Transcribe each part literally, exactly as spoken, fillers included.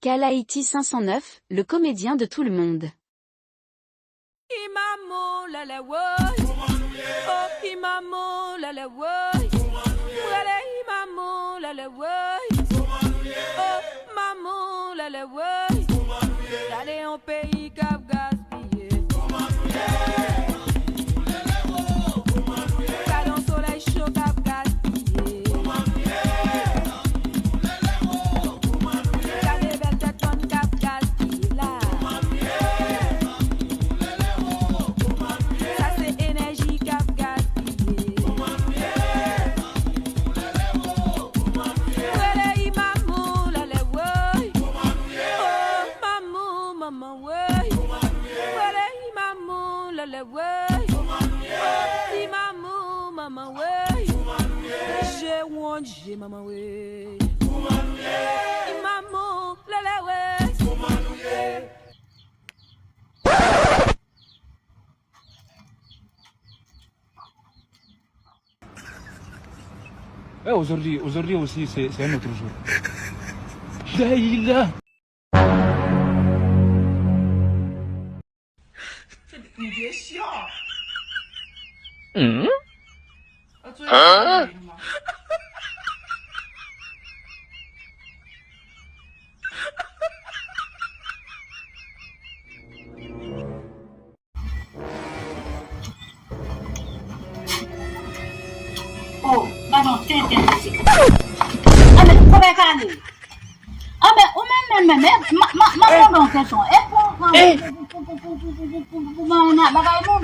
Kalaiti cinq cent neuf, le comédien de tout le monde. Imamo lele woy. Oh, imamo lele woy. Mwen le imamo lele woy. Oh, mamo lele woy. Gade yon peyi k ap gaspiye. Gade yon solèy cho k ap gaspiye. Gade bèl tèt pòn k ap gaspiye la. Sa se enèji k ap gaspiye. Rele Imamo lele woy. Oh, Imamo, manman woy. Rele Imamo lele woy. Oh, Imamo, manman woy. Je won't je manman woy. Imamo lele woy. Eh, aujourd'hui, aujourd'hui aussi, c'est, c'est un autre jour. Daïla. Hmm? Hein? Oh, gade yon tenten pase. Anben, kòmè kale. Anben, ou menm, menm, menm, e, ma, ma, ma mande yon kesyon. E pou, pou, pou, pou, pou, pou, pou, pou, pou, pou, pou, bagay moun.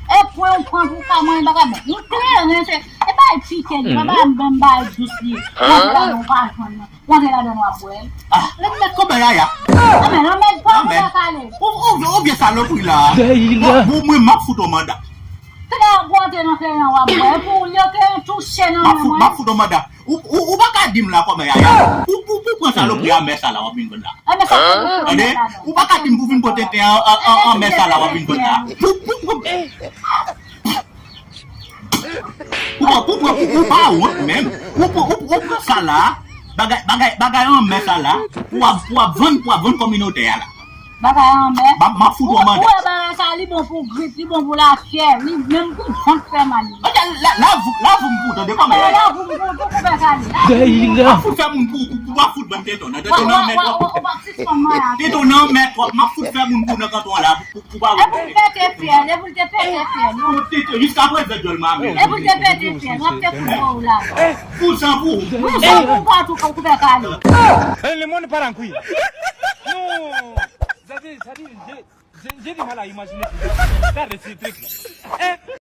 E pwen ou pran pou ka manyen bagay moun. Nou kleren, se, e bay pike li, pa bay menm bay dous li. Nan bagay nou pa jwenn nan. Ou antre ladan w ap bwè. Ah, lè m mèt kòmè yaya. Anben, nan mèt pa ou la kale. Ou, ou, ou vye salopri la. Bon, bon, mwen, m ap fout ou manda. Kòmè w ap antre nan kleren w ap bwè. E pou ou, yo kleren touche nan men mwen. M ap fout ou manda. Ou, ou, ou pa ka di m la kòmè yaya. Ou, ou, ou pran salopri a mè sa la w ap vin vann la. Anben, sa se pou ou mèt ladan. Ou pa ka di m pou vin pote ten an, an, an, an mè sa la w ap vin vann la. Pou, pou, pou. Ou pa, ou pa, ou, ou pa wont menm. Ou, ou, ou, ou pran sa la, bagay, bagay, bagay an mè sa la, pou w ap, pou w ap vann, pou w ap vann kominote a la. Bagay an mè. M ap, m ap fout ou manda. Ou wè bagay sa, li bon pou grip, li bon pou lafyèv, li menm pou vant fè mal li. Ok, la, la, la, pou, la, pou m pou tande kòmè. La, pou m pou, pou, pou fè sa li. M ap fout fè moun pou, pou, pou w ap fout vann teton nan, teton nan mè twòp. Teton nan mè twòp, m ap fout fè moun pou nan kanton an la. Pou, pou pa wont. E pou l pete fyèl, e pou l te pete fyèl, non. Pou te, te, jiska prezan djòl mame. E pou l te pete fyèl, w ap te fout bò w la. Pou san pou. Pou san pou, pou tou, pou koupè kale. Eh, le monde part en couille. Non. Sa di, sa di, j'ai, j'ai, j'ai du mal à imaginer tout ça. Gade ti trik la. Eh.